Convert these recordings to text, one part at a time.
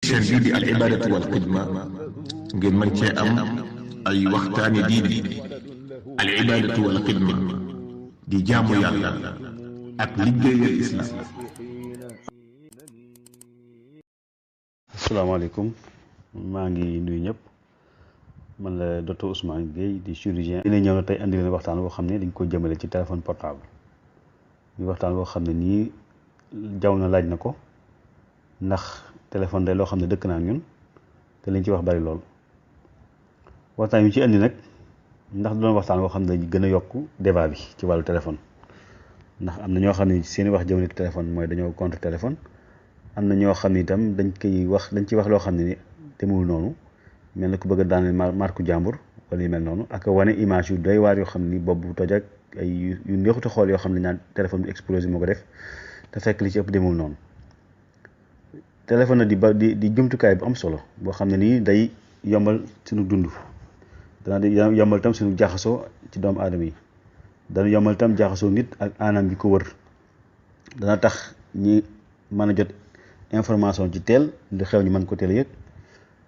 chaîne bii di al ibadatu wal xidma ngeen mën cee am ay waxtaani diine. al ibadatu wal xidma di jaamu yàlla ak liggéeyal islam. asalaamaaleykum, maa ngi nuyu ñëpp. man la docteur Ousmane Gueye di chirurgien. dina ñëw na tey andi leen waxtaan boo xam ne dañ ko jëmale ci téléphone portable. ñu waxtaan boo xam ne nii jaw na laaj na ko, ndax téléphone day loo xam ne dëkk naa ñun te liñ ci wax bari lool. waxtaan yu ci indi nag ndax doon waxtaan boo xam ne dañ gën a yokk débat bi ci wàllu téléphone. ndax am na ñoo xam ne seeni wax jëmale ci téléphone mooy dañoo contre téléphone. am na ñoo xam ne itam dañ ciy wax loo xam ne ni demul noonu, mel na ku bëgg a daaneel marku jàmbur wala yu mel noonu, ak wane image yu doy waar yoo xam ni bopp bu toj ak ay yu neexut a xool yoo xam ne ñaan téléphone bi explosé moo ko def te fekk li ci ëpp demul noonu. téléphone na di jumtukaay bu am solo boo xam ne nii day yombal suñu dund, dana di yombal tam suñu jaxasoo ci doomu aadama yi, dana yombal tam jaxasoo nit ak anam bi ko wër, dana tax ñi mën a jot information ci teel lu xew ñu mën ko teel yëg.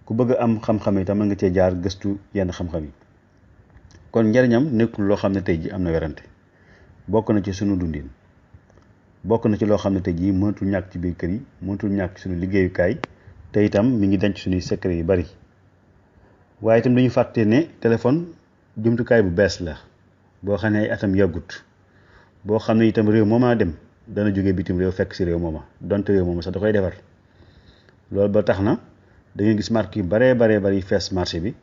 ku bëgg a am xam-xam yi tam mën nga cee jaar gëstu yenn xam-xam yi. kon njariñam nekkul loo xam ne tey ji am na werante, bokk na ci sunu dundin, bokk na ci loo xam ne tey jii mënatul ñàkk ci biir kër yi, mënatul ñàkk suñu liggéeyukaay, te itam mi ngi denc suñuy secret yu bari. waaye itam dañu fàtte ne téléphone jumtukaay bu bees la boo xam ne ay atam yàggut, boo xam ne itam réew mooma dem dana jóge bitim réew fekk si réew mooma, donte réew mooma sax da koy defar. loolu ba tax na da ngay gis marque yu bari fees marché bi,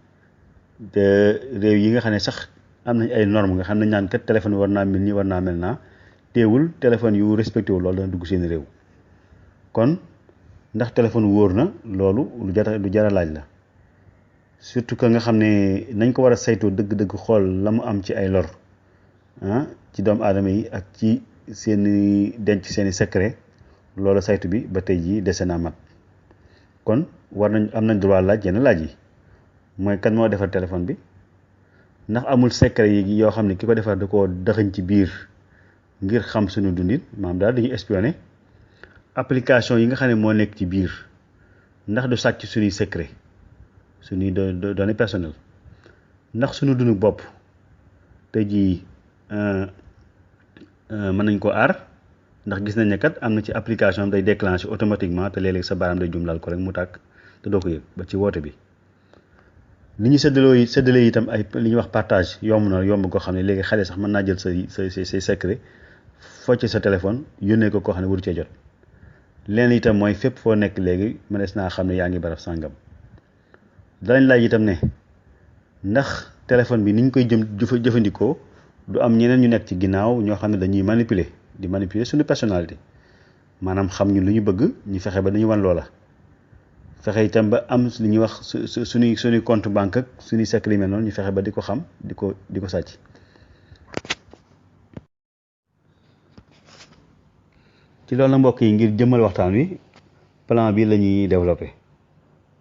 te réew yi nga xam ne sax am nañ ay normes nga xam ne ñaan kat téléphone war naa mel nii war naa mel naa, teewul téléphone yu respecté wu loolu dana dugg seen réew. kon ndax téléphone wóor na, loolu lu jar a laaj la. surtout que nga xam ne nañ ko war a saytoo dëgg-dëgg xool la mu am ci ay lor ci doomu aadama yi ak ci seeni denc seeni secret, loolu saytu bi ba tey jii dese naa mat. kon am nañ droit laaj yenn laaj yi, mooy kan moo defar téléphone bi, ndax amul secret yi yoo xam ne ki ko defar da koo dëxëñ ci biir ngir xam suñu dundin, maanaam daal dañuy espionné. application yi nga xam ne moo nekk ci biir ndax du sàcc suñuy secret, suñuy données personnelles, ndax suñu dundu bopp tey jii mën nañ ko aar. ndax gis nañ ne kat am na ci application day déclenché automatiquement te léeg-léeg sa baaraam day jumlaal ko rek mu tàkk te doo ko yëg ba ci woote bi. li ñu séddalee itam ay li ñuy wax partage yomb koo xam ne léegi xale sax mën naa jël say secret foo ci sa téléphone yónnee ko koo xam ne waru cee jot. leen itam mooy fépp foo nekk léegi mënees naa xam ne yaa ngi barab sàngam. danañ laaj itam ne ndax téléphone bi ni ñu koy jëfandikoo du am ñeneen ñu nekk ci ginnaaw ñoo xam ne dañuy manipuler suñu personnalité, maanaam xam ñu lu ñu bëgg ñu fexe ba dañu wan loola, fexe itam ba am li ñuy wax suñuy compte banque ak suñuy secret mel noonu ñu fexe ba di ko xam di ko sàcc. ci loolu na mbokk yi, ngir jëmmal waxtaan wi plan bi la ñuy développé,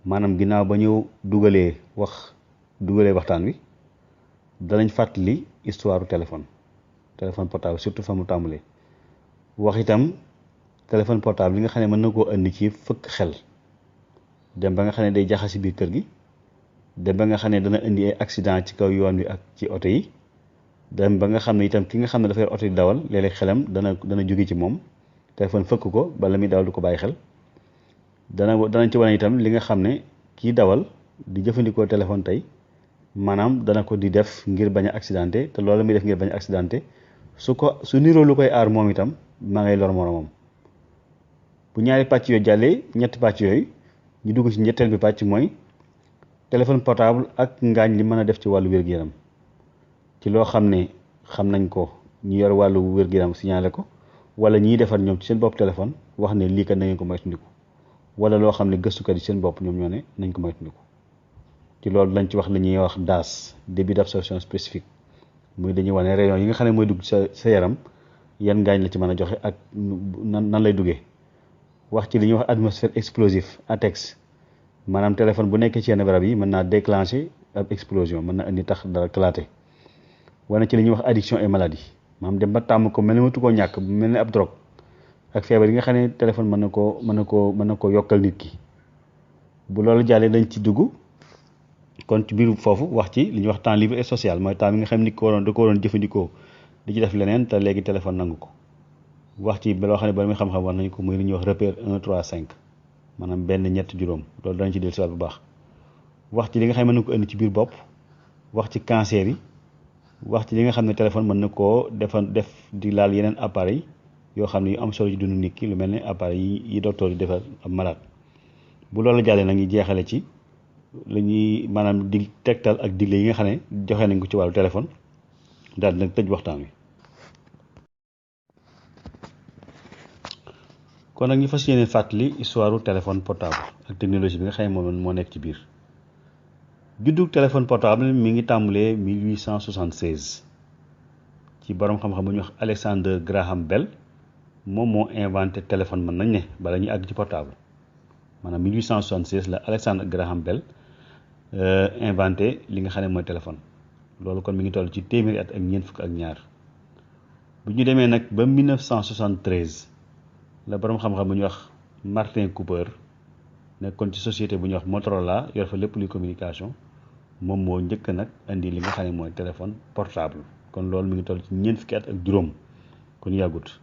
maanaam ginnaaw ba ñu dugalee waxtaan wi danañ fàttali histoire téléphone portable, surtout fa mu tàmbalee. wax itam téléphone portable li nga xam ne mën na koo indi ci fëkk xel, dem ba nga xam ne day jaxasi biir kër gi, dem ba nga xam ne dana indi ay accident ci kaw yoon wi ak ci oto yi, dem ba nga xam ne itam ki nga xam ne dafay oto di dawal léeg-léeg xelam dana jóge ci moom, téléphone fëkk ko ba la muy dawal du ko bàyyi xel. danañ ci wane itam li nga xam ne kii dawal di jëfandikoo téléphone tey maanaam dana ko di def ngir bañ a accidenté, te loolu muy def ngir bañ a accidenté su niroo lu koy aar moom itam maa ngay lor moromam. bu ñaari pàcc yooyu jàllee, ñetti pàcc yooyu ñu dugg ci ñetteel bi pàcc mooy téléphone portable ak ngaañ li mën a def ci wàllu wér-gu-yaram, ci loo xam ne xam nañ ko ñu yor wàllu wér-gu-yaram signalé ko, wala ñiy defar ñoom ci seen bopp téléphone wax ne lii kat na ngeen ko moytandiku, wala loo xam ne gëstukat yi seen bopp ñoom ñoo ne nañ ko moytandiku. ci loolu lañ ci wax li ñuy wax DAS, débit d'absorption spécifique, muy dañuy wane rayon yi nga xam ne mooy dugg sa yaram yan ngaañ la ci mën a joxe ak nan lay duggee. wax ci li ñuy wax atmosphère explosif, ATEX, maanaam téléphone bu nekkee ci yenn barab yi mën naa déclencher ab explosion, mën na indi tax dara éclater. wane ci li ñuy wax addiction et maladie, maanaam dem ba tàmm ko mel ni matu koo ñàkk, mel ni ab drogue, ak feebar yi nga xam ne téléphone mën na koo yokkal nit ki. bu loolu jàllee dañ ci dugg kon ci biir foofu wax ci li ñuy wax temps libre et social mooy temps bi nga xam ni ko waroon da ko waroon jëfandikoo di ci def leneen te léegi téléphone nangu ko wax ci loo xam ne ba muy xam-xam war nañ ko muy li ñuy wax repère 1 3 5 maanaam benn ñett juróom loolu dañ ci dellu si waat bu baax wax ci li nga xam ne mën na ko indi ci biir bopp wax ci cancer yi wax ci li nga xam ne téléphone mën na koo def di laal yeneen appareil yoo xam ne yu am solo ci dundu nit ki lu mel ne appareil yi docteur yi defar ab malade bu loolu jàllee nag ñu jeexale ci la ñuy maanaam di tegtal ak digle yi nga xam ne joxe nañ ko ci wàllu téléphone daal di nag tëj waxtaan wi. kon nag ñu fas yéene fàttali histoire téléphone portable ak technologie bi nga xam ne moom moo nekk ci biir juddu téléphone portable mi ngi tàmbalee 1876 ci borom xam-xam bu ñuy wax Alexander Graham Bell moom moo inventé téléphone mën nañ ne bala ñuy àgg ci portable maanaam 1876 la Alexander Graham Bell inventé li nga xam ne mooy téléphone loolu kon mi ngi toll ci téeméeri at ak ñeent fukk ak ñaar bu ñu demee nag ba 1973 la borom xam-xam bu ñuy wax Martin Cooper nekkoon ci société bu ñuy wax Motorola yor fa lépp luy communication moom moo njëkk nag indi li nga xam ne mooy téléphone portable kon loolu mi ngi toll ci ñeent fukki at ak juróom kon yàggut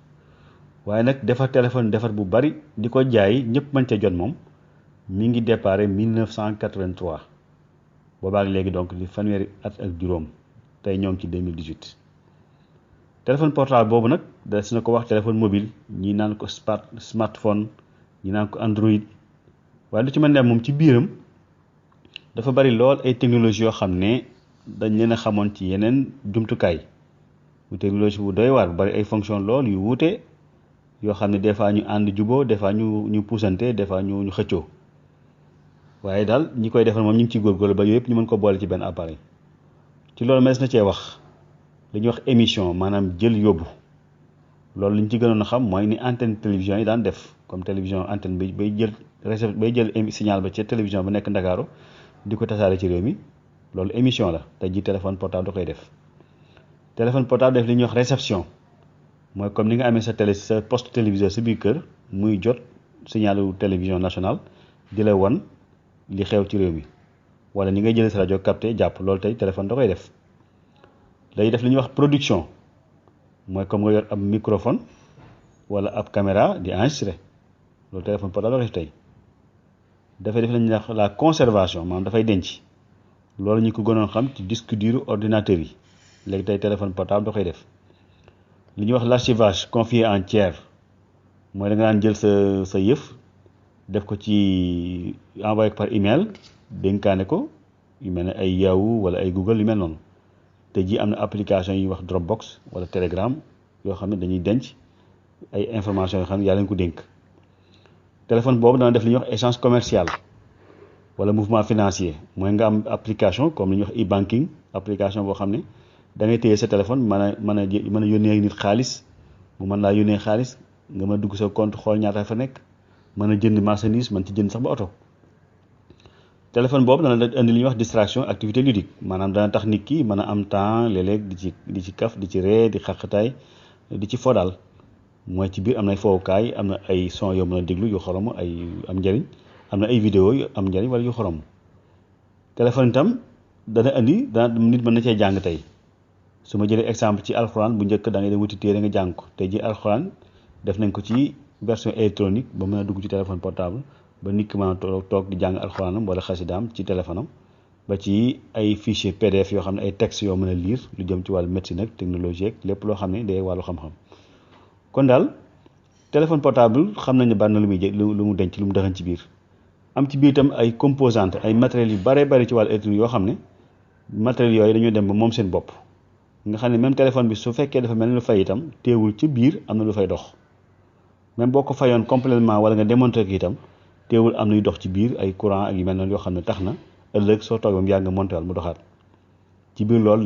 waaye nag defar téléphone defar bu bari di ko jaay ñëpp mën ca jot moom mi ngi déparé 1983 boobaak léegi donc li fanweeri at ak juróom tey ñoo ngi ci 2018 téléphone portable boobu nag des na ko wax téléphone mobile ñi naan ko smartphone ñi naan ko Android waaye lu ci mën ne moom ci biiram dafa bari lool ay technologie yoo xam ne dañ leen a xamoon ci yeneen jumtukaay bu technologie bu doy waar bu bari ay fonction lool yu wuute yoo xam ne des fois ñu ànd juboo des fois ñu puusante des fois ñu xëccoo waaye daal ñi koy defal moom ñu ngi ciy góorgóorlu ba yooyu yëpp ñu mën ko boole ci benn appareil ci loolu mees na cee wax li ñuy wax émission maanaam jël yóbbu loolu li ñu ci gënoon a xam mooy ni antenne télévision yi daan def comme télévision antenne bi bay jël signal ba ci télévision ba nekk Ndakaaru di ko tasaare ci réew mi loolu émission la tey ji téléphone portable da koy def téléphone portable def li ñuy wax réception mooy comme ni nga amee sa sa poste téléviseur sa biir kër muy jot signalu télévision nationale di la wan li xew ci réew mi wala ni ngay jëlee sa rajo capté jàpp loolu tey téléphone da koy def day def li ñuy wax production mooy comme nga yor ab microphone wala ab caméra di enregistré loolu téléphone portable da koy def tey dafay def li ñuy wax la conservation maanaam dafay denc loolu ñu ko gënoon xam ci disque dur ordinateur yi léegi tey téléphone portable da koy def li ñuy wax l'archivage confié en tiers mooy da nga daan jël sa yëf def ko ci envoyé ko par email dénkaane ko yu mel ne ay Yahoo wala ay Google yu mel noonu te ji am na application yi wax Dropbox wala Telegram yoo xam ne dañuy denc ay information yoo xam ne yaa leen ko dénk téléphone boobu dana def li ñuy wax échange commercial wala mouvement financier mooy nga am application comme li ñuy wax e-banking application boo xam ne da ngay téye sa téléphone mën a yónnee nit xaalis mu mën laa yónnee xaalis nga mën a dugg sa compte xool ñaata fa nekk mën a jënd marchandise mën ci jënd sax ba oto téléphone boobu dana indi li ñuy wax distraction activité ludique maanaam dana tax nit ki mën a am temps léeg-léeg di ci kaf di ci ree di xaqataay di ci fo daal mooy ci biir am na ay fowukaay am na ay son yoo mën a déglu yu xorom ay am njëriñ am na ay vidéo yu am njëriñ wala yu xorom téléphone itam dana indi nit mën na cee jàng tey su ma jëlee exemple ci alxuraan bu njëkk da ngay dem wuti téere nga jàng ko tey ji alxuraan def nañ ko ci version électronique ba mën a dugg ci téléphone portable ba nit ki mën a toog di jàng alxuraanam wala xasidaam ci téléphone am ba ci ay fichier PDF yoo xam ne ay textes yoo mën a lire lu jëm ci wàllu médecine ak technologie ak lépp loo xam ne day wàllu xam-xam kon daal téléphone portable xam nañ ne bari na lu muy lu mu denc lu mu dëxañ ci biir am ci biir itam ay composantes ay matériels yu bare bari ci wàllu électronique yoo xam ne matériels yooyu dañoo dem ba moom seen bopp nga xam ne même téléphone bi su fekkee dafa mel ni lu fay itam teewul ci biir am na lu fay dox même boo ko fayoon complètement wala nga démonter ko itam teewul am nañu dox ci biir ay courant ak yu mel noonu yoo xam ne tax na ëllëg soo toog ba mu yàgg nga monté wal mu doxaat ci biir loolu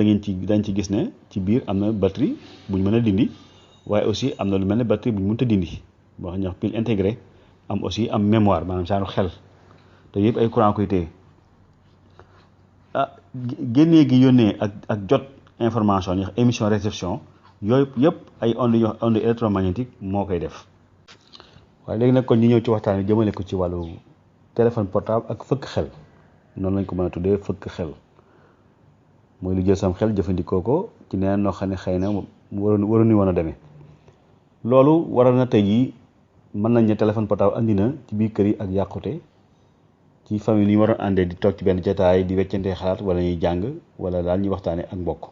dañ ci gis ne ci biir am na batterie bu ñu mën a dindi waaye aussi am na lu mel ne batterie bu ñu mënta dindi boo xam ne wax pile intégré am aussi am mémoire maanaam genre xel te yëpp ay courant koy téye génnee gi yónnee ak jot information yi émission réception yooyu yëpp ay onde électromagnétique moo koy def waaye léegi nag kon ñu ñëw ci waxtaan wi jëmale ko ci wàllu téléphone portable ak fëkk xel noonu lañ ko mën a tuddee fëkk xel mooy lu jël sam xel jëfandikoo ko ci neneen noo xam ne xëy na waruñu woon a demee loolu waral na tey jii mën nañ ne téléphone portable andi na ci biir kër yi ak yàqute ci famille yi waroon àndee di toog ci benn jotaay di weccantee xalaat wala ñuy jàng wala daal ñuy waxtaanee ak mbokk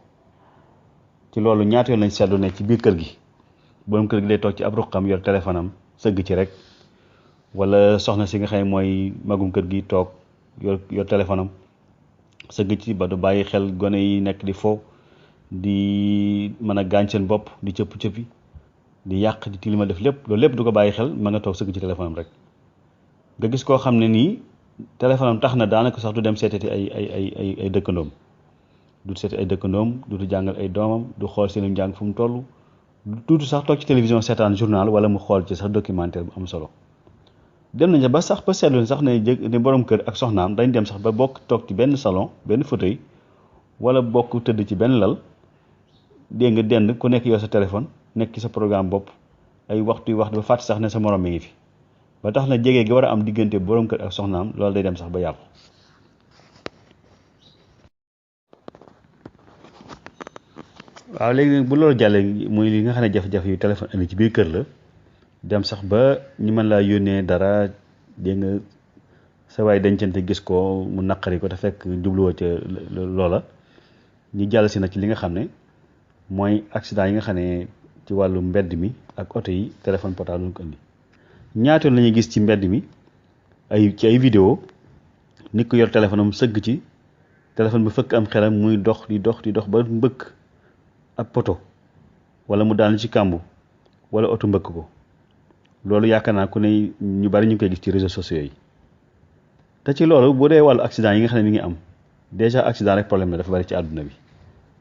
ci loolu ñaata yoon lañ seetlu ne ci biir kër gi borom kër gi day toog ci ab ruqam yor téléphone am sëgg ci rek wala soxna si nga xam ne mooy magum kër gi toog yor téléphone am sëgg ci ba du bàyyi xel gone yi nekk di fo di mën a gaañ seen bopp di cëpp-cëppi di yàq di tilima def lépp loolu lépp du ko bàyyi xel ma nga toog sëgg ci téléphone am rek nga gis koo xam ne nii téléphone am tax na daanaka sax du dem seetati ay dëkkandoom du seeti ay dëkkandoom du jàngal ay doomam du xool seen njàng fu mu toll du tuuti sax toog ci télévision seetaan journal wala mu xool ci sax documentaire bu am solo dem nañ ba sax ba seetlu sax ne borom kër ak soxnaam dañ dem sax ba bokk toog ci benn salon benn fauteuil wala bokk tëdd ci benn lal dégg nga dend ku nekk yor sa téléphone nekk ci sa programme bopp ay waxtu ba fàtte sax ne sa morom mi ngi fi ba tax na jege gi war a am diggante borom kër ak soxnaam loolu day dem sax ba yàqu. waaw léegi nag bu loolu jàllee muy li nga xam ne jafe-jafe yu téléphone indi ci biir kër la dem sax ba ñu mën laa yónnee dara dégg nga sa waay dencante gis ko mu naqari ko te fekk jubluwoo ca loola ñu jàll si nag ci li nga xam ne mooy accident yi nga xam ne ci wàllu mbedd mi ak oto yi téléphone portable lu ko indi ñaata yoon la ñuy gis ci mbedd mi ay vidéo nit ko yor téléphone am sëgg ci téléphone bi fëkk am xelam muy dox di dox ba mbëkk ab poto wala mu daanu ci kàmbu wala oto mbëkk ko loolu yaakaar naa ku ne ñu bari ñu ngi koy gis ci réseaux sociaux yi te ci loolu bu dee wàllu accident yi nga xam ne mi ngi am déjà accident rek problème la dafa bari ci àdduna bi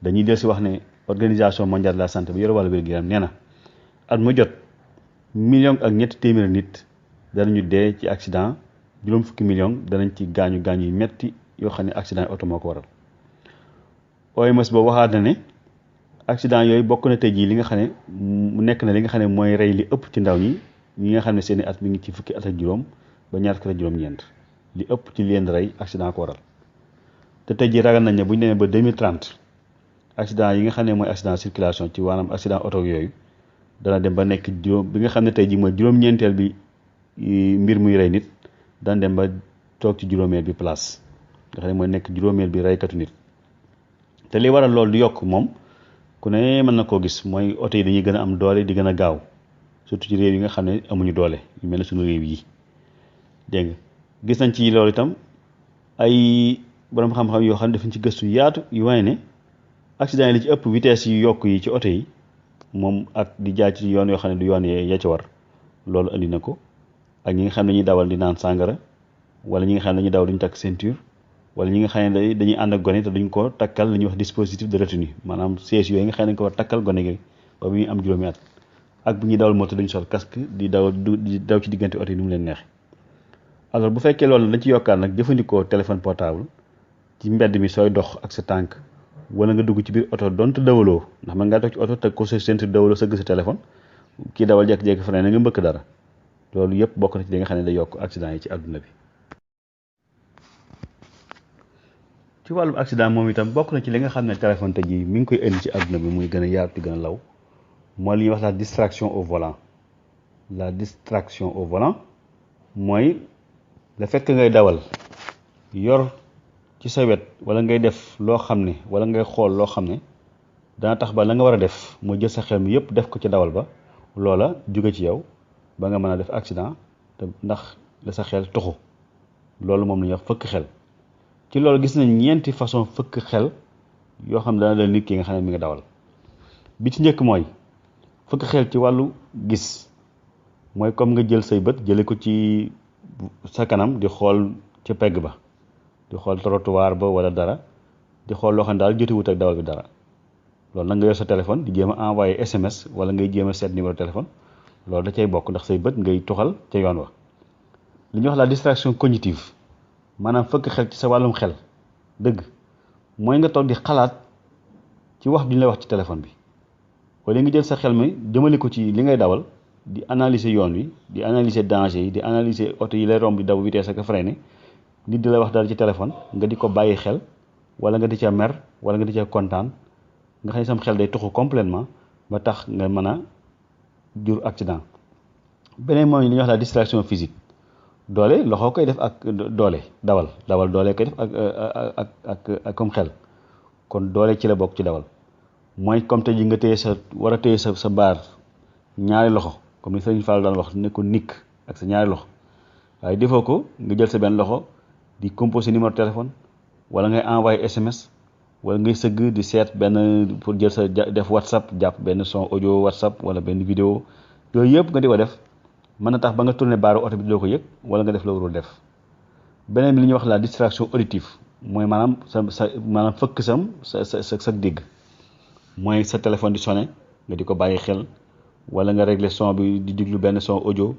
dañuy del si wax ne organisation mondiale de la santé bi yore wàllu wér-gu-yaram nee na at mu jot million ak ñetti téeméeri nit danañu dee ci accident juróom fukki million danañ ci gaañu yu metti yoo xam ne accident yi oto moo ko waral OMS boobu waxaat na ne accident yooyu bokk na tey jii li nga xam ne mu nekk na li nga xam ne mooy rey li ëpp ci ndaw ñi nga xam ne seeni at mi ngi ci fukki at ak juróom ba ñaar fukki at ak juróom-ñeent li ëpp ci leen rey accident ko waral te tey jii ragal nañ ne bu ñu demee ba 2030 accident yi nga xam ne mooy accident circulation ci waanaam accident oto yooyu dana dem ba nekk juróom bi nga xam ne tey jii mooy juróom-ñeenteel bi mbir muy rey nit dana dem ba toog ci juróomeel bi place nga xam ne mooy nekk juróomeel bi reykatu nit te li waral loolu di yokk moom ku ne mën na koo gis mooy oto yi dañuy gën a am doole di gën a gaaw surtout ci réew yi nga xam ne amuñu doole yu mel ne suñu réew yi dégg nga gis nañ ci loolu itam ay borom xam-xam yoo xam ne dafañ ci gëstu yaatu yu wane ne accident yi li ci ëpp vitesse yu yokk yi ci oto yi moom ak di jaay ci yoon yoo xam ne du yoon ya ca war loolu andi na ko ak ñi nga xam ne dañuy dawal di naan sàngara wala ñi nga xam ne dañuy dawal duñu takk ceinture wala ñi nga xam ne dañuy ànd ak gone te duñ ko takkal li ñuy wax dispositif de retenue maanaam siège yooyu nga xam ne dañ ko war takkal gone gi ba bu ñuy am juróomi at ak bu ñuy dawal moto duñ sol casque di daw ci diggante oto yi ni mu leen neexe alors bu fekkee loolu dañ ci yokkaat nag jëfandikoo téléphone portable ci mbedd mi sooy dox ak sa tànk wala nga dugg ci biir oto donte dawaloo ndax man ngaa toog ci oto teg ko sa ceinture dawaloo sëgg sa téléphone kii dawal jékki-jékki frein na nga mbëkk dara loolu yëpp bokk na ci li nga xam ne day yokk accident yi ci àdduna bi. ci wàllum accident moom itam bokk na ci li nga xam ne téléphone tey jii mi ngi koy indi ci àdduna bi muy gën a yaatu gën a law mooy li ñuy wax la distraction au volant mooy le fait que ngay dawal yor ci sa wet wala ngay def loo xam ne wala ngay xool loo xam ne dana tax ba la nga war a def moo jël sa xel mi yëpp def ko ci dawal ba loola jóge ci yow ba nga mën a def accident te ndax la sa xel tuxu loolu moom la ñuy wax fëkk xel ci loolu gis nañ ñeenti façon fëkk xel yoo xam ne dana dal nit ki nga xam ne mi nga dawal bi ci njëkk mooy fëkk xel ci wàllu gis mooy comme nga jël say bët jële ko ci sa kanam di xool ca pegg ba di xool trottoir ba wala dara di xool loo xam ne daal jotewut ak dawal bi dara loolu nag nga yor sa téléphone di jéem a envoyé SMS wala ngay jéem a seet numéro téléphone loolu da cay bokk ndax say bët ngay tuxal ca yoon wa li ñuy wax la distraction cognitive maanaam fëkk xel ci sa wàllum xel dëgg mooy nga toog di xalaat ci wax bi ñu lay wax ci téléphone bi wala nga jël sa xel mi jëmale ko ci li ngay dawal di analyser yoon wi di analyser danger yi di analyser oto yi lay romb di daw vitesse ak freiner nit di la wax dara ci téléphone nga di ko bàyyi xel wala nga di ca mer wala nga di ca kontaan nga xam ne sam xel day tuxu complètement ba tax nga mën a jur accident. beneen mooy li ñuy wax la distraction physique doole loxo koy def ak doole dawal doole koy def ak comme xel kon doole ci la bokk ci dawal mooy comme tey ji nga téye war a téye sa baar ñaari loxo comme ni Sëriñ Fall daan wax ne ko nikk ak sa ñaari loxo waaye defoo ko nga jël sa benn loxo di composer numéro téléphone wala ngay envoyer SMS wala ngay sëgg di seet benn pour jël sa def WhatsApp jàpp benn son audio WhatsApp wala benn vidéo yooyu yëpp nga di ko def mën na tax ba nga tourné baaru oto bi doo ko yëg wala nga def la warul def. beneen bi li ñuy wax la distraction auditive mooy maanaam maanaam fëkk sa dégg mooy sa téléphone di sonné nga di ko bàyyi xel wala nga régler son bi di diglu benn son audio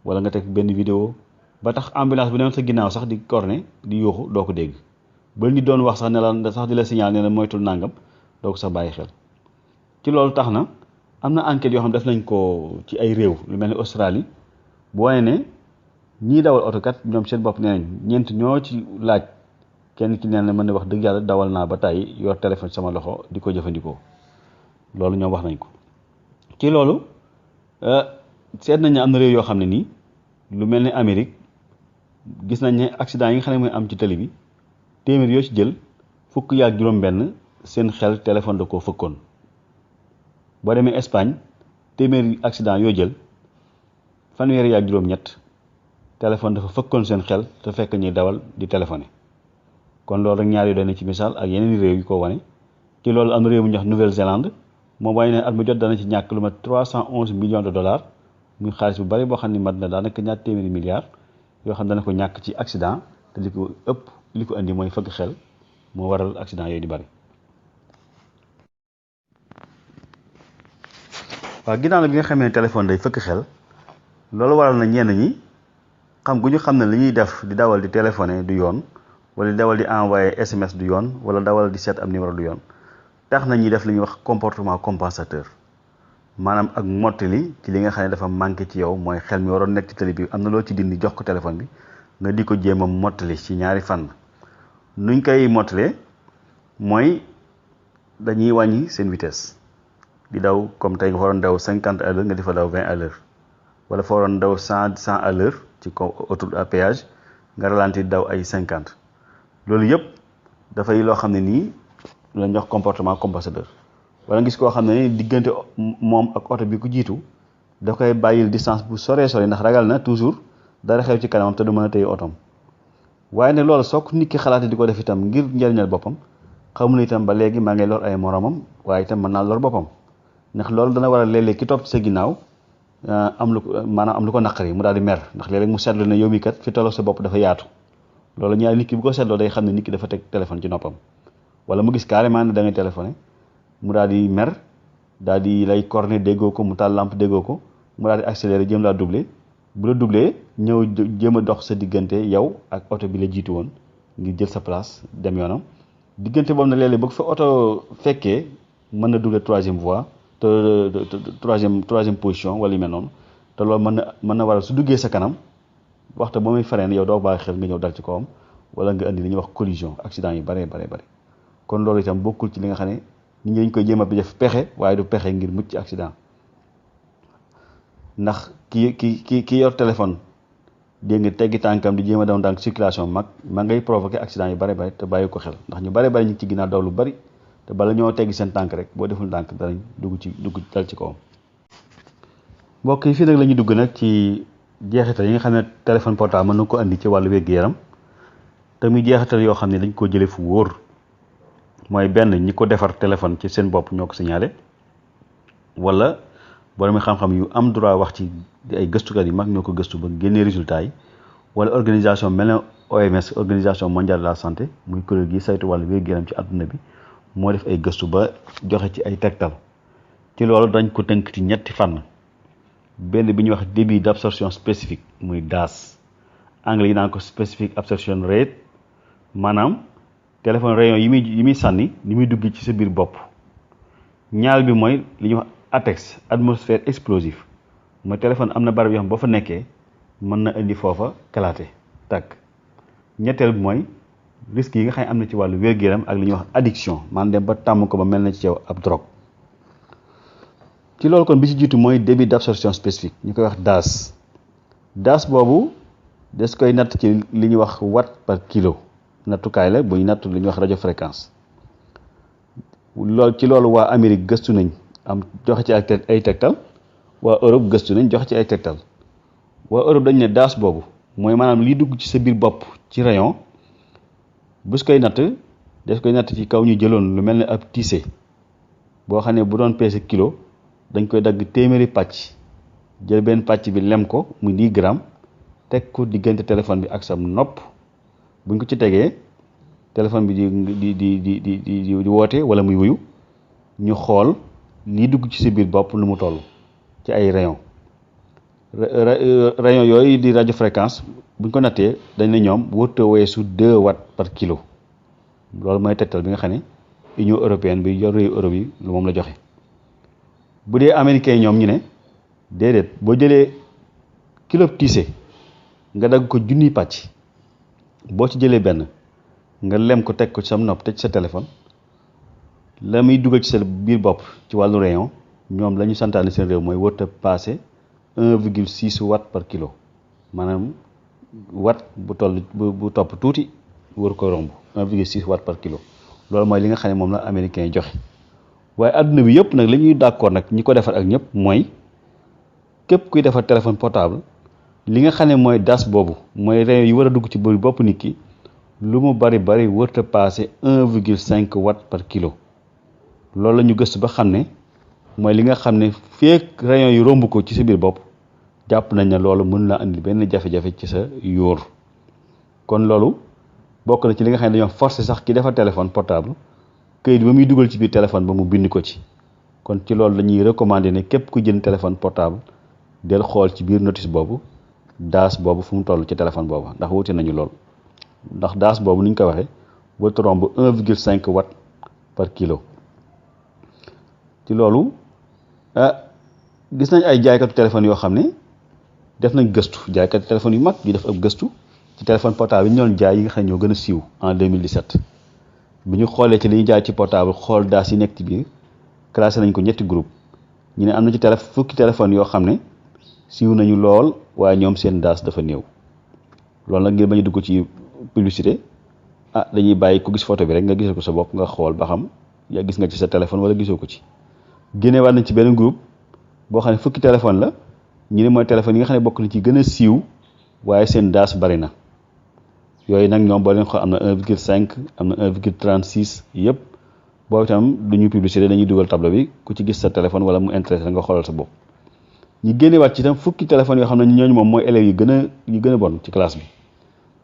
wala nga teg benn vidéo ba tax ambulance bi newoon sa ginnaaw sax di corné di yuuxu doo ko dégg ba ñu doon wax sax ne la sax di la signal ne la moytul nàngam doo ko sax bàyyi xel. ci loolu tax na am na enquête yoo xam def nañ ko ci ay réew lu mel ni Australie bu wane ne ñii dawal oto kat ñoom seen bopp nee nañ ñeent ñoo ci laaj kenn ki nee na mën ne wax dëgg yàlla dawal naa ba tàyyi yor téléphone sama loxo di ko jëfandikoo loolu ñoom wax nañ ko. ci loolu seet nañ ne am na réew yoo xam ne nii lu mel ni Amérique gis nañ ne accident yi nga xam ne mooy am ci tali bi téeméer yoo ci jël fukk yaak juróom-benn seen xel téléphone da koo fëkkoon. boo demee Espagne téeméeri accident yoo jël fanweeri yaak juróom-ñett téléphone dafa fëkkoon seen xel te fekk ñuy dawal di téléphoné kon loolu rek ñaar yu doy na ci misaal ak yeneen réew yu ko wane. ci loolu am na réew mu ñuy wax Nouvelle-Zélande moom waaye ne at mu jot dana ci ñàkk lu mat 311 millions de dollars muy xaalis bu bari boo xam ne mat na daanaka ñaar téeméeri milliards yoo xam ne dana ko ñàkk ci accident te li ko ëpp li ko indi mooy fëgg xel moo waral accident yooyu di bari. waaw ginnaaw na bi nga xamee ne téléphone day fëkk xel loolu waral na ñenn ñi xam gu ñu xam ne li ñuy def di dawal di téléphoné du yoon wala di dawal di envoyé SMS du yoon wala dawal di seet am numéro du yoon tax na ñuy def li ñuy wax comportement compensateur maanaam ak mottali ci li nga xam ne dafa manqué ci yow mooy xel mi waroon nekk ci télé bi am na loo ci dindi jox ko téléphone bi nga di ko jéem a mottali ci ñaari fànn. nuñ koy mottalee mooy dañuy wàññi seen vitesse di daw comme tey nga fa waroon daw 50 à l'heure nga di fa daw 20 à l'heure wala fa waroon daw 100 à l'heure ci autoroute à péage nga ralenti daw ay 50 loolu yëpp dafay loo xam ne nii la ñuy wax comportement compensateur. wala gis koo xam ne ni diggante moom ak oto bi ku jiitu da koy bàyyil distance bu soree sore ndax ragal na toujours dara xew ci kanamam te du mën a téye otom waaye ne loolu soo ko nit ki xalaatee di ko def itam ngir njëriñal boppam xamul itam ba léegi maa ngay lor ay moromam waaye itam mën naa lor boppam ndax loolu dana war a léeg-léeg ki topp ci sa ginnaaw am lu ko naqari mu daal di mer ndax léeg-léeg mu seetlu ne yow mi kat fi tolloo sa bopp dafa yaatu loolu ñaari nit ki bu ko seetloo day xam ne nit ki dafa teg téléphone ci noppam wala mu gis carrément ne da ngay téléphoné mu daal di mer daal di lay corné déggoo ko mu taal lampe déggoo ko mu daal di accéléré jëm laa doublé bu la doublé ñëw jéem a dox sa diggante yow ak oto bi la jiitu woon ngir jël sa place dem yoonam diggante boobu nag léeg-léeg bu fa oto fekkee mën na doublé troisième voie te troisième position wala yu mel noonu te loolu mën na waral su duggee sa kanam waxtu ba muy frein yow doo bàyyi xel nga ñëw dal ci kawam wala nga indi li ñuy wax collision accident yu bare kon loolu itam bokkul ci li nga xam ne nit ñi dañ koy jéem a def pexe waaye du pexe ngir mucc ci accident ndax ki yor téléphone dégg nga teggi tànkam di jéem a daw ndànk circulation ma ngay provoqué accident yu bare te bàyyi ko xel ndax ñu bare ñu ci ginnaaw daw lu bari te bala ñoo teggi seen tànk rek boo deful ndànk danañ dugg dal ci kawam. mbokk yi fii nag la ñuy dugg nag ci jeexital yi nga xam ne téléphone portable mën na ko andi ci wàllu wér-gu-yaram te muy jeexital yoo xam ne dañ ko jëlee fu wóor mooy benn ñi ko defar téléphone ci seen bopp ñoo ko signalé wala borom xam-xam yu am droit wax ci ay gëstukat yu mag ñoo ko gëstu ba génnee résultat yi wala organisation mel ne OMS organisation mondiale de la santé muy kuréel gi saytu wàllu wér-gu-yaram ci àdduna bi moo def ay gëstu ba joxe ci ay tegtal ci loolu dañ ko tënk ci ñetti fànn benn bi ñuy wax débit d'absorption spécifique muy DAS anglais yi naan ko specific absorption rate maanaam téléphone rayon yi muy sànni ni muy dugg ci sa biir bopp. ñaar bi mooy li ñuy wax ATEX atmosphère explosive mooy téléphone am na barab yoo xam boo fa nekkee mën na indi foofa kalaate tàkk. ñetteel bi mooy risques yi nga xam ne am na ci wàllu wér-gu-yaram ak li ñuy wax addiction maanaam dem ba tàmm ko ba mel na ci yow ab drogue. ci loolu kon bi ci jiitu mooy débit d'absorption spécifique ñu koy wax DAS. DAS boobu des koy natt ci li ñuy wax watt par kilo nattukaay la bu ñu natt li ñuy wax radiofréquence. ci loolu waa Amérique gëstu nañ am joxe ci ay tegtal waa Europe gëstu nañ joxe ci ay tegtal. waa Europe dañ ne DAS boobu mooy maanaam liy dugg ci sa biir bopp ci rayon bés koy natt des koy natt ci kaw ñu jëloon lu mel ne ab tissé boo xam ne bu doon peese kilo dañ koy dagg téeméeri pàcc jël benn pàcc bi lem ko muy 10 grammes teg ko diggante téléphone bi ak sam nopp buñ ko ci tegee téléphone bi di woote wala muy wuyu ñu xool liy dugg ci sa biir bopp lu mu toll ci ay rayon rayon yooyu di radiofréquence buñ ko nattee dañ ne ñoom wërta weesu 2 watts par kilo loolu mooy tegtal bi nga xam ne Union européenne bi yor réewu Europe yi lu moom la joxe. bu dee américains yi ñoom ñu ne déedéet boo jëlee kilo tissé nga dagg ko junniy pàcc boo ci jëlee benn nga lem ko teg ko ci sam nopp teg ci sa téléphone la muy dugal ci sa biir bopp ci wàllu rayon ñoom la ñu santaane seen réew mooy wërta passé 1,6 watts par kilo maanaam watt bu toll bu topp tuuti wër ko romb 1,6 watts par kilo loolu mooy li nga xam ne moom la américains yi joxe. waaye adduna bi yëpp nag li ñuy d'accord nag ñi ko defar ak ñëpp mooy képp kuy defar téléphone portable li nga xam ne mooy DAS boobu mooy rayon yi war a dugg ci biir bopp nit ki lu mu bari wërta passé 1,5 watts par kilo loolu la ñu gëstu ba xam ne mooy li nga xam ne feek rayon yi romb ko ci sa biir bopp jàpp nañ ne loolu mën naa indi benn jafe-jafe ci sa yóor. kon loolu bokk na ci li nga xam ne dañoo forcé sax ki defar téléphone portable këyit ba muy dugal ci biir téléphone ba mu bind ko ci. kon ci loolu dañuy recommander ne képp ku jënd téléphone portable del xool ci biir notice boobu DAS boobu fu mu toll ci téléphone boobu ndax wuute nañu lool ndax DAS boobu ni ñu ko waxee ba romb 1,5 watts par kilo. ci loolu gis nañ ay jaaykatu téléphone yoo xam ne def nañ gëstu jaaykatu téléphone yu mag yu def ab gëstu ci téléphone portable yi ñu doon jaay yi nga xam ne ñoo gën a siiw en 2017 bi ñu xoolee ci li ñuy jaay ci portable xool DAS yi nekk ci biir classé nañ ko ñetti groupe ñu ne am na ci fukki téléphone yoo xam ne siiw nañu lool waaye ñoom seen DAS dafa néew. loolu nag ngir bañ a dugg ci publicité dañuy bàyyi ku gis photo bi rek nga gisal ko sa bopp nga xool ba xam yaa gis nga ci sa téléphone wala gisoo ko ci. génneewaat nañ ci benn groupe boo xam ne fukki téléphone la ñu ne mooy téléphone yi nga xam ne bokk na ci gën a siiw waaye seen DAS bari na yooyu nag ñoom boo leen xool am na 1,5 am na 1,36 yëpp boobu itam du ñu publicité dañuy dugal tableau bi ku ci gis sa téléphone wala mu intéressé nga xoolal sa bopp. ñu génneewaat ci itam fukki téléphone yoo xam ne ñooñu moom mooy élèves yu gën a bon ci classe bi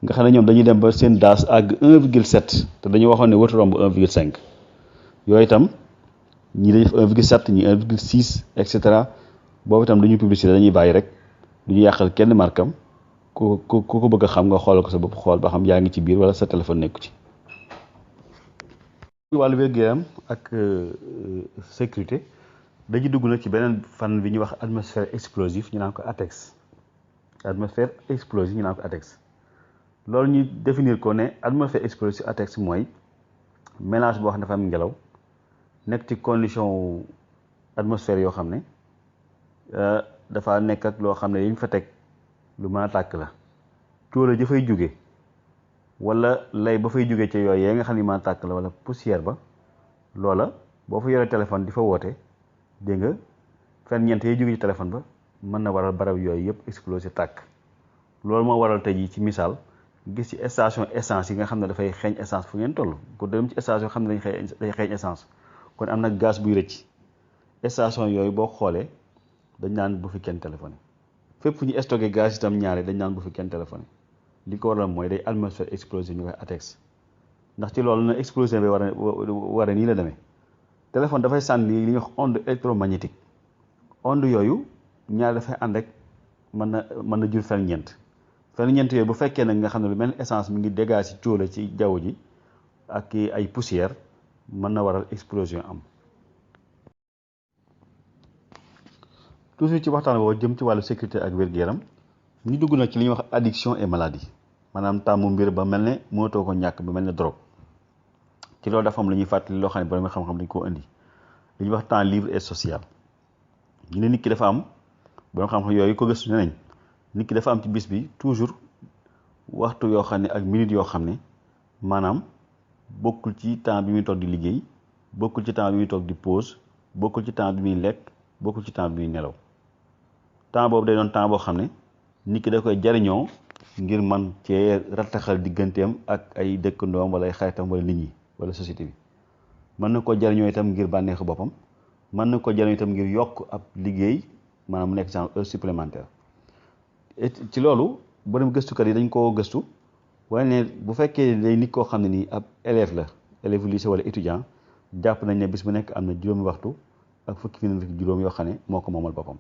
nga xam ne ñoom dañuy dem ba seen DAS àgg 1,7 te dañu waxoon ne warut romb 1,5 yooyu itam. ñii dañuy def 1,7 ñii 1,6 et cetera boobu itam dañuy publicité dañuy bàyyi rek du ñu yàqal kenn markam ku ko bëgg a xam nga xoolal ko sa bopp xool ba xam yaa ngi ci biir wala sa téléphone nekku ci. wàllu wér-gu-yaram ak sécurité dañuy dugg nag ci beneen fan bi ñuy wax atmosphère explosive ñu naan ko ATEX atmosphère explosive ñu naan ko ATEX loolu ñu définir ko ne atmosphère explosive ATEX mooy mélange boo xam ne dafa am ngelaw. nekk ci condition atmosphère yoo xam ne dafa nekk ak loo xam ne yiñ fa teg lu mën a tàkk la cóolóol ja fay jóge wala lay ba fay jóge ca yooyu yee nga xam ne mën a tàkk la wala poussière ba loola boo fa yoree téléphone di fa woote dégg nga fen ñeent yee jóge ci téléphone ba mën na waral barab yooyu yëpp explosé tàkk loolu moo waral tey jii ci misaal gis ci station essence yi nga xam ne dafay xeeñ essence fu ngeen toll ko dem ci station xam ne day xeeñ essence kon am na gaz buy rëcc station yooyu boo xoolee dañ naan bu fi kenn téléphoné fépp fu ñu stocké gaz itam ñaare dañ naan bu fi kenn téléphoné li ko waral mooy day atmosphère explosive ñu koy ATEX ndax ci loolu na explosion bi war a nii la demee téléphone dafay sànni li ñuy wax onde électromagnétique onde yooyu ñaare dafay ànd rek mën na jur ferñeent yooyu bu fekkee nag nga xam ne lu mel ni essence mi ngi dégage ci cóola ci jaww ji ak ay poussière mën na waral explosion am toujours ci waxtaan woo jëm ci wàllu sécurité ak wér-gu-yaram ñu dugg nag ci li ñuy wax addiction et maladie maanaam tàmmu mbir ba mel ne mënatoo ko ñàkk ba mel ne drogue ci loolu dafa am lu ñuy fàttali loo xam ne borom xam-xam dañ koo indi li ñuy wax temps libre et social ñu ne nit ki dafa am borom xam-xam yooyu ko gëstu ne nañ nit ki dafa am ci bis bi toujours waxtu yoo xam ne ak minute yoo xam ne maanaam bokkul ci temps bi muy toog di liggéey bokkul ci temps bi muy toog di pause bokkul ci temps bi muy lekk bokkul ci temps bi muy nelaw temps boobu day doon temps boo xam ne nit ki da koy jariñoo ngir man cee rattaxal digganteem ak ay dëkkandoom wala ay xaritam wala nit ñi wala société bi mën na ko jariñoo itam ngir bànneexu boppam mën na ko jariñoo itam ngir yokk ab liggéey maanaam mu nekk genre heure supplémentaire ci loolu borom gëstukat yi dañ koo gëstu waaye ne bu fekkee day nit koo xam ne nii ab élève la élève lycée wala étudiant jàpp nañ ne bis bu nekk am na juróomi waxtu ak fukki minute ak juróom yoo xam ne moo ko moomal boppam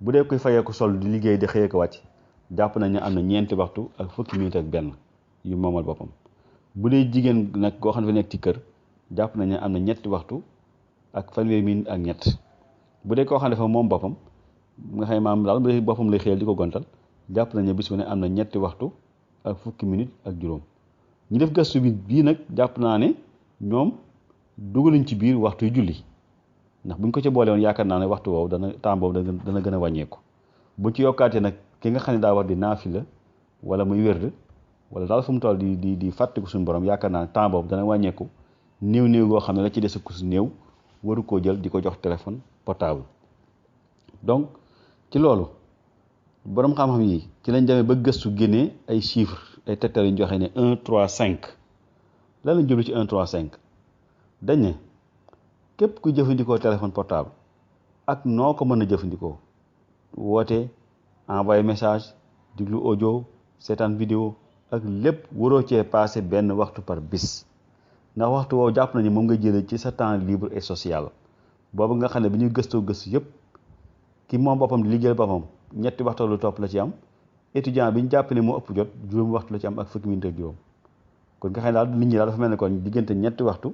bu dee koy fayee ko sol di liggéey di xëyee ko wàcc jàpp nañ ne am na ñeenti waxtu ak fukki minute ak benn yu moomal boppam bu dee jigéen nag koo xam ne fa nekk ci kër jàpp nañ ne am na ñetti waxtu ak fanweeri minute ak ñett bu dee koo xam ne dafa moom boppam nga xam ne maam daal bu dee boppam lay xëyal di ko gontal jàpp nañ ne bis bu ne am na ñetti waxtu ak fukki minute ak juróom ñu def gëstu bi bii nag jàpp naa ne ñoom dugaluñ ci biir waxtu yu julli ndax buñ ko ci boole woon yaakaar naa ne waxtu woowu dana temps boobu dana gën a wàññeeku buñ ci yokkaatee nag ki nga xam ne daa war di naafila wala muy wérd wala daal fu mu toll di fàttiku suñu borom yaakaar naa ne temps boobu dana wàññeeku néew goo xam ne la ci des ku si néew waru koo jël di ko jox téléphone portable donc ci loolu borom xam-xam yi ci lañ demee ba gëstu génnee ay chiffres ay tegtal yu ñu joxe ne 1 3 5 lan lañ jublu ci 1 3 5 dañ ne képp ku jëfandikoo téléphone portable ak noo ko mën a jëfandikoo woote envoyé message diglu audio seetaan vidéo ak lépp waroo cee passé benn waxtu par bis ndax waxtu woowu jàpp nañu moom nga jëlee ci sa temps libre et social boobu nga xam ne bi ñuy gëstu yëpp ki moom boppam di liggéeyal boppam ñetti waxtu lu topp la ci am étudiant bi ñu jàpp ne moo ëpp jot juróomi waxtu la ci am ak fukki minute ak juróom kon nga xam ne daal nit ñi daal dafa mel ne kon diggante ñetti waxtu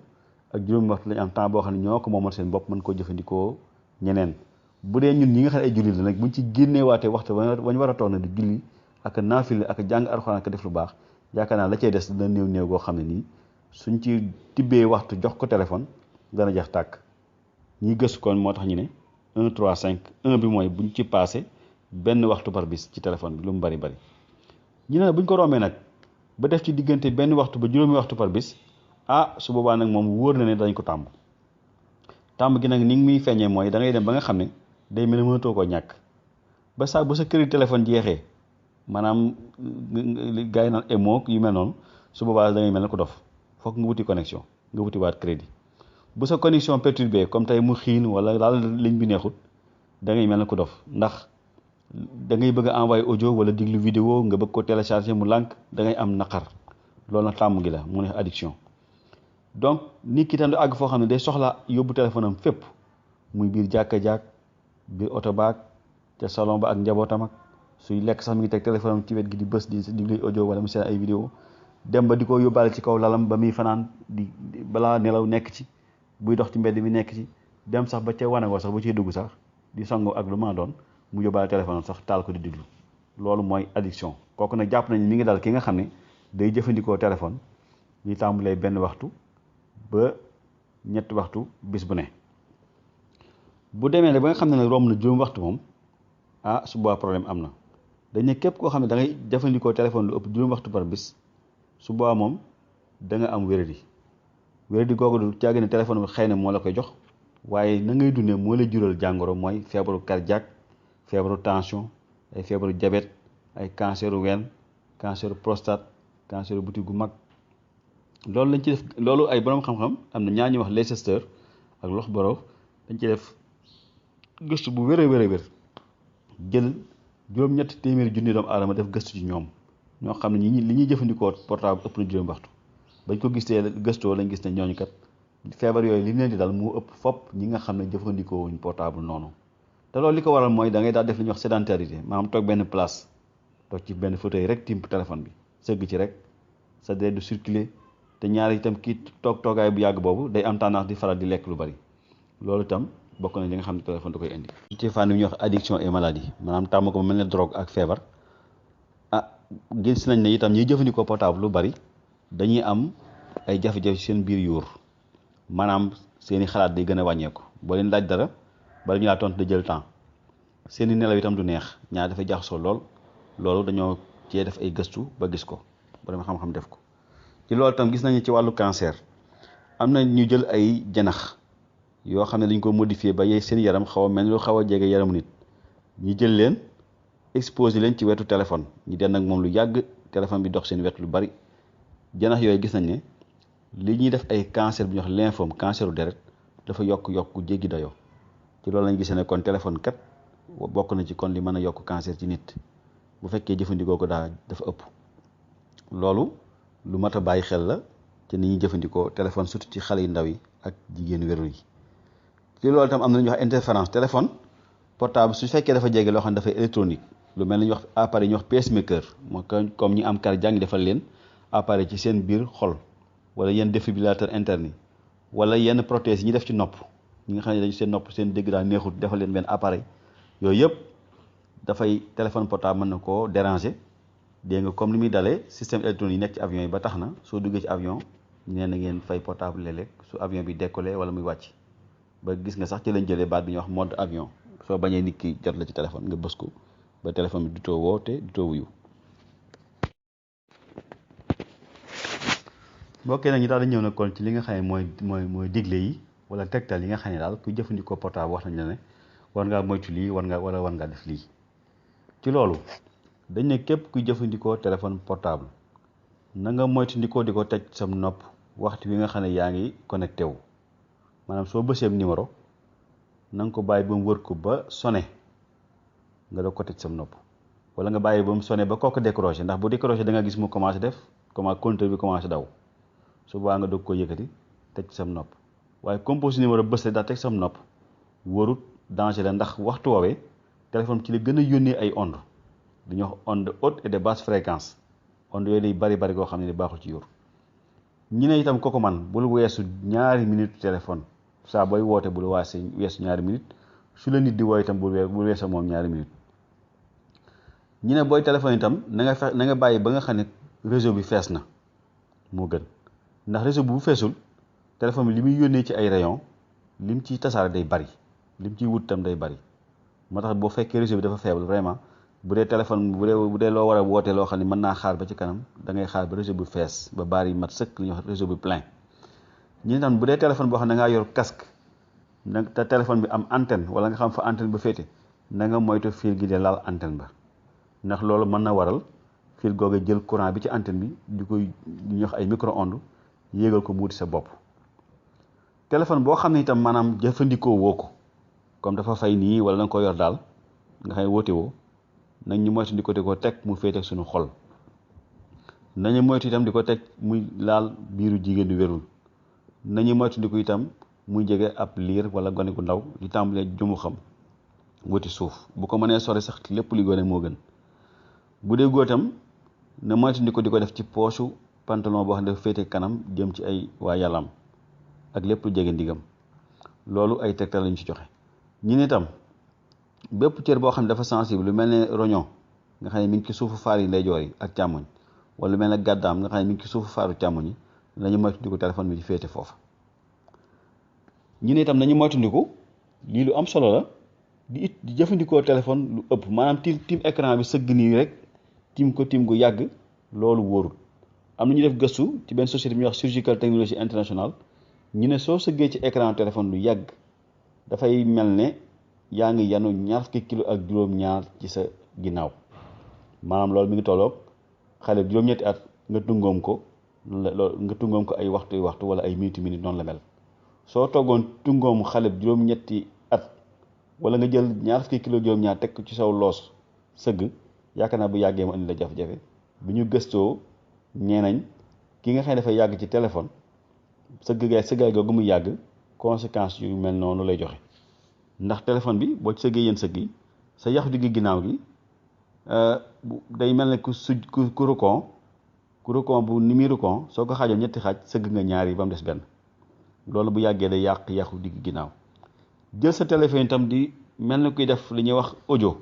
ak juróomi waxtu lañu am temps boo xam ne ñoo ko moomal seen bopp mën koo jëfandikoo ñeneen bu dee ñun ñi nga xam ne ay jullit la nag buñ ci génneewaatee waxtu wañ war a toog na di julli ak naafile ak jàng alxuraan ak def lu baax yaakaar naa la cay des dina néew goo xam ne nii suñ ci tibbee waxtu jox ko téléphone dana jeex tàkk ñi gëstu kon moo tax ñu ne 1 3 5 1 bi mooy buñ ci passé benn waxtu par bis ci téléphone bi lu mu bari ñu ne buñ ko rombee nag ba def ci diggante benn waxtu ba juróomi waxtu par bis su boobaa nag moom wóor na ne dañ ko tàmm gi nag ni muy feeñee mooy da ngay dem ba nga xam ne day mel ne mënatoo koo ñàkk ba saa bu sa crédit téléphone jeexee maanaam gars yi naan émo yu mel noonu su boobaa da ngay mel ne ko dof foog nga wuti connexion nga wuti waat crédit bu sa connexion perturbée comme tey mu xiin wala daal ligne bi neexut da ngay mel ne ko dof ndax da ngay bëgg a envoyé audio wala diglu vidéo nga bëgg ko télécharger mu lànk da ngay am naqar loolu nag tàmm gi la mu ne addiction donc nit ki tam du àgg foo xam ne day soxla yóbbu téléphone am fépp muy biir jàkka biir oto baag te salon ba ak njabootam ak suy lekk sax mi ngi teg téléphone am ci wet gi di bës di diglu audio wala mu seen ay vidéo dem ba di ko yóbbaale ci kaw lalam ba muy fanaan di balaa nelaw nekk ci buy dox ci mbedd mi nekk ci dem sax ba ca wanagoo sax bu ciy dugg sax di sango ak lu ma doon mu yóbbaale téléphone sax taal ko di diglu loolu mooy addiction kooku nag jàpp nañ mi ngi dal ki nga xam ne day jëfandikoo téléphone ñi tàmbalee benn waxtu ba ñetti waxtu bis bu ne bu demee ne ba nga xam ne nag romb na juróom waxtu moom su boobaa problème am na dañ ne képp koo xam ne da ngay jëfandikoo téléphone lu ëpp juróom waxtu par bis su boobaa moom da nga am wéradi googu du caagi ne téléphone bi xëy na moo la koy jox waaye na ngay dundee moo lay jural jàngoro mooy feebaru cardiaque feebaru tension ay feebaru diabète ay canceru ween canceru prostate canceru butit gu mag loolu lañ ci def loolu ay borom xam-xam am na ñaar ñuy wax Leicester ak Loughborough dañ ci def gëstu bu wér jël juróom-ñetti téeméeri junni doomu aadama def gëstu ci ñoom ñoo xam ne li ñuy jëfandikoo portable ëpp na juróom waxtu bañ ko gisee gëstoo lañ gis ne ñooñu kat feebar yooyu li leen di dal moo ëpp fopp ñi nga xam ne jëfandikoo wuñ portable noonu te loolu li ko waral mooy da ngay daal def li ñuy wax sédentarité maanaam toog benn place toog ci benn fauteuil rek timp téléphone bi sëgg ci rek sa deret du circuler te ñaari itam kii toogaay bu yàgg boobu day am tendance di faral di lekk lu bari loolu itam bokk na li nga xam ne téléphone da koy indi. ci fànn bi ñuy wax addiction et maladie maanaam tàmm ko mel ne drogue ak feebar gis nañ ne itam ñiy jëfandikoo portable lu bari dañuy am ay jafe-jafe seen biir yuur maanaam seeni xalaat day gën a wàññeeku boo leen laaj dara bala ñu laa tontu da jël temps seeni nelaw itam du neex ñaar dafay jaxasoo lool loolu dañoo cee def ay gëstu ba gis ko borom xam-xam def ko ci loolu itam gis nañu ci wàllu cancer am na ñu jël ay janax yoo xam ne dañ ko modifié ba seen yaram xaw a mel lu xaw a jege yaramu nit ñu jël leen exposé leen ci wetu téléphone ñu den nag moom lu yàgg téléphone bi dox seen wet lu bari janax yooyu gis nañ ne li ñuy def ay cancer bu ñuy wax lymphome canceru deret dafa yokk jéggi dayoo ci loolu lañ gisee ne kon téléphone kat bokk na ci kon li mën a yokk cancer ci nit bu fekkee jëfandikoo ko dafa ëpp loolu lu mat a bàyyi xel la ci ni ñuy jëfandikoo téléphone surtout ci xale yu ndaw yi ak jigéenu wérul yi ci loolu itam am na lu ñuy wax interférence téléphone portable su fekkee dafa jege loo xam ne dafay électronique lu mel ni ñu wax appareil ñu wax pacemaker moo comme ñi am cardiaque defal leen appareil ci seen biir xol wala yenn défibrillateur interne yi wala yenn prothèse yi ñu def ci nopp ñi nga xam ne dañu seen nopp seen dégg daal neexut defal leen benn appareil yooyu yëpp dafay téléphone portable mën na koo déranger dégg nga comme li muy dalee système électronique yi nekk ci avion yi ba tax na soo duggee ci avion nee na ngeen fay portable léeg-léeg su avion bi décollé wala muy wàcc ba gis nga sax ci lañ jëlee baat bi ñuy wax mode avion soo bañee nit ki jot la ci téléphone nga bës ko ba téléphone bi du too woote du too wuyu. mbokkee nag ñu daal di ñëw nag kon ci li nga xam ne mooy digle yi wala tegtal yi nga xam ne daal kuy jëfandikoo portable wax nañ la ne war ngaa moytu lii war ngaa def lii ci loolu dañ ne képp kuy jëfandikoo téléphone portable na nga moytandikoo di ko teg sam nopp waxtu wi nga xam ne yaa ngi connecté wu maanaam soo bëseem numéro na nga ko bàyyi ba mu wër ko ba sone nga doog ko teg sam nopp wala nga bàyyi ba mu sone ba kooku décroché ndax bu décroché da nga gis mu commencé def compteur bi commencé daw su boobaa nga doog ko yëkkati teg sam nopp waaye compose numéro bës daa teg sam nopp warut danger la ndax waxtu woowee téléphone ci la gën a yónnee ay ondes dañuy wax onde haute et de basse fréquence ondes yooyu day bari koo xam ne baaxul ci yor ñi ne itam kooku man bul weesu ñaari minute téléphone saa booy woote bul weesu ñaari minute su la nit di woo itam bul weesu moom ñaari minute ñi ne booy téléphone itam na nga bàyyi ba nga xam ne réseau bi fees na moo gën ndax réseau bu feesul téléphone bi li muy yónnee ci ay rayon lim ciy tasaare day bari lim ciy wut itam day bari moo tax boo fekkee réseau bi dafa faible vraiment bu dee téléphone bu dee loo war a wootee loo xam ne mën naa xaar ba ci kanam da ngay xaar ba réseau bi fees ba baar yi mat sëkk li ñuy wax réseau bi plein ñi tam bu dee téléphone boo xam ne da ngaa yor casque nag te téléphone bi am antenne wala nga xam fa antenne ba féete na nga moytu fil gi de laal antenne ba ndax loolu mën na waral fil googu jël courant bi ci antenne bi di koy ñuy wax ay micro-ondes yéegal ko mu wuti sa bopp téléphone boo xam ne itam maanaam jëfandikoo woo ko comme dafa fay nii wala da nga ko yor daal nga xam ne woote woo nañ ñu moytu di ko teg mu féete suñu xol nañu moytu itam di ko teg muy laal biiru jigéen du wérul nañu moytu di ko itam muy jege ab liir wala gone gu ndaw di tàmbalee jumu xam wuti suuf bu ko mënee sori sax lépp li gone moo gën bu dee góor itam na moytu di ko def ci poosu pantalon boo xam ne dafa féete kanam jëm ci ay waa yàllaam ak lépp lu jege ndigam loolu ay tegtal lañu ci joxe ñi ne itam bépp cër boo xam ne dafa sensible lu mel ne roñon nga xam ne mi ngi ci suufu faar yi ndeyjoor yi ak càmmoñ wala lu mel ne gàddaam nga xam ne mi ngi ci suufu faaru càmmoñ yi nañu moytandiku téléphone bi di féete foofa ñu ne itam nañu moytandiku lii lu am solo la di jëfandikoo téléphone lu ëpp maanaam tiim écran bi sëgg nii rek tiim gu yàgg loolu wóorul am na ñu def gëstu ci benn société bi ñuy wax Surgical Technology International ñu ne soo sëggee ci écran téléphone lu yàgg dafay mel ne yaa ngi yanu 20 kilo ak juróom-ñaar ci sa ginnaaw maanaam loolu mi ngi tolloog xale juróom-ñetti at nga tungoom ko ay waxtu wala ay minute noonu la mel soo toggoon tungoom xale juróom-ñetti at wala nga jël 20 kilo juróom-ñaar teg ci saw loos sëgg yaakaar naa bu yàggee mu indi la jafe-jafe bi ñu gëstoo ñeenañ ki nga xam ne dafay yàgg ci téléphone sëggaay googu muy yàgg conséquences yu mel noonu lay joxe ndax téléphone bi boo ci sëggee yéen sëgg yi sa yaxu digg ginnaaw gi day mel ne ku rukon bu ni muy rukon soo ko xaajoon ñetti xaaj sëgg nga ñaar yi ba mu des benn loolu bu yàggee day yàq yaxu digg ginnaaw jël sa téléphone itam di mel ni kuy def li ñuy wax audio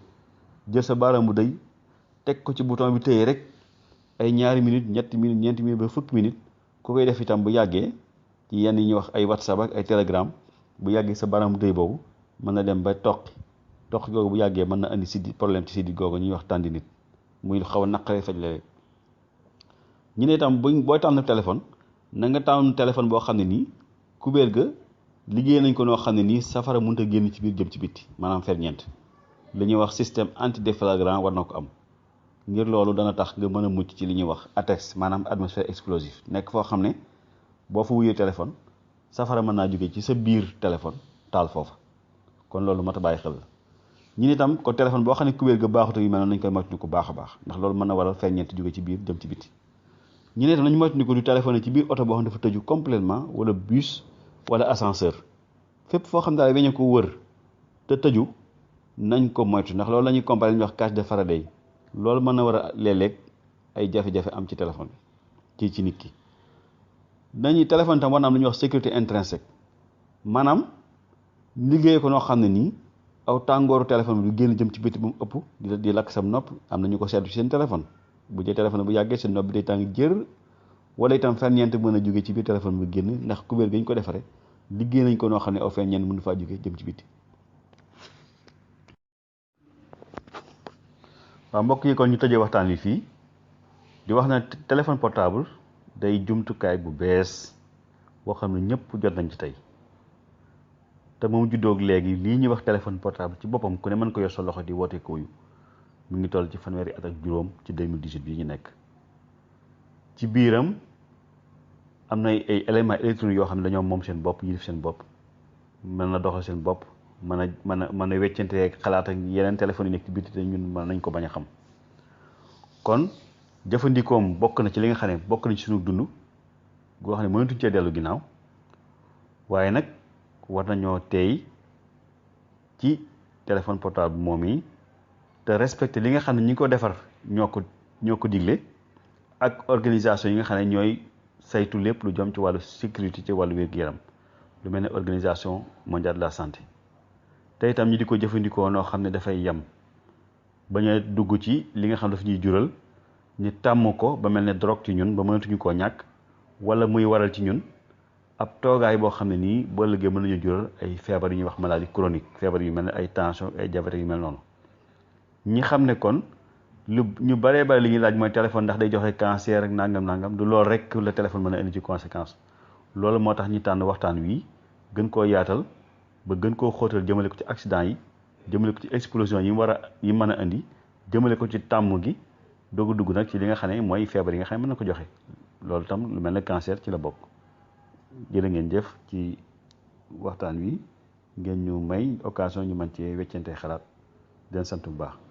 jël sa baaraamu dëy teg ko ci bouton bi téye rek ay ñaari minutes ñetti minutes ñeenti minutes ba fukki minutes ku koy def itam bu yàggee ci yenn yi ñuy wax ay WhatsApp ak ay Telegram bu yàggee sa baaraamu dëy boobu mën na dem ba toqi googu bu yàggee mën na andi siddi problème ci siddi googu ñuy wax tendinite muy xaw a naqaree faj léeg ñu ne itam booy tànn téléphone na nga tànn téléphone boo xam ne nii kubéer ga liggéey nañ ko noo xam ne nii safara mënut a génn ci biir jëm ci bitti maanaam ferñeent li ñuy wax système anti déflagrant war na ko am ngir loolu dana tax nga mën a mucc ci li ñuy wax ATEX maanaam atmosphère explosive nekk foo xam ne boo fa wuyee téléphone safara mën naa jóge ci sa biir téléphone taal foofa kon loolu mat a bàyyi xel la ñu ne itam kon téléphone boo xam ne kubéer ga baaxut yu mel noonu nañ koy moytu ko baax a baax ndax loolu mën na waral ferñeent jóge ci biir jëm ci bitti ñu ne itam nañu moytu ko du téléphone ci biir oto boo xam ne dafa tëju complètement wala bus wala ascenseur fépp foo xam daal weñe ko wër te tëju nañ ko moytu ndax loolu la ñuy comparé li ñuy wax cage de Faraday loolu mën na war a léeg-léeg ay jafe-jafe am ci téléphone bi ci nit ki dañuy téléphone tam war na am lu ñuy wax sécurité intrinsèque maanaam liggéey ko noo xam ne nii aw tàngooru téléphone bi du génn jëm ci biti bu mu ëpp di lakk sam nopp am na ñu ko seetlu ci seen téléphone bu jee téléphone bu yàggee seen nopp bi day tàng jër wala itam ferñeent mën a jóge ci biir téléphone bi génn ndax kubéer ga ñu ko defaree liggéey nañ ko noo xam ne aw ferñeent mënu faa jóge jëm ci biti. waaw mbokk yi kon ñu tëjee waxtaan wi fii di wax na téléphone portable day jumtukaay bu bees boo xam ne ñëpp jot nañ ci tey te moom juddoog léegi lii ñuy wax téléphone portable ci boppam ku ne mën ko yor sa loxo di woote ko yu mu ngi toll ci fanweeri at ak juróom ci 2018 bii ñu nekk ci biiram am na ay éléments électroniques yoo xam ne dañoo moom seen bopp yilif seen bopp mën na doxal seen bopp mën a weccante xalaat ak yeneen téléphones yi nekk ci biti te ñun mën nañ ko bañ a xam kon jëfandikoom bokk na ci li nga xam ne bokk na ci suñu dund goo xam ne mënatuñ cee dellu ginnaaw waaye nag war nañoo teey ci téléphone portable moom yi te respecté li nga xam ne ñi ko defar ñoo ko digle ak organisation yi nga xam ne ñooy saytu lépp lu jëm ci wàllu sécurité ci wàllu wér-gu-yaram lu mel ne organisation mondiale de la santé te itam ñu di ko jëfandikoo noo xam ne dafay yem bañ a dugg ci li nga xam ne daf ñuy jural ñu tàmm ko ba mel ne drogue ci ñun ba mënatuñu koo ñàkk wala muy waral ci ñun ab toogaay boo xam ne nii boo ëllëgee mën nañu jural ay feebar yu ñuy wax maladie chronique feebar yu mel ne ay tension ay diabète yu mel noonu ñi xam ne kon lu ñu baree bari li ñuy laaj mooy téléphone ndax day joxe cancer ak nangam du loolu rek la téléphone mën a indi ci conséquence loolu moo tax ñi tànn waxtaan wi gën koo yaatal ba gën koo xóotal jëmale ko ci accident yi jëmale ko ci explosion yi mën a indi jëmale ko ci tàmm gi doog a dugg nag ci li nga xam ne mooy feebar yi nga xam ne mën na ko joxe loolu tam lu mel ne cancer ci la bokk. jërë ngeen jëf ci waxtaan wi ngeen ñu may occasion ñu mën cee weccante xalaat den sant bu baax.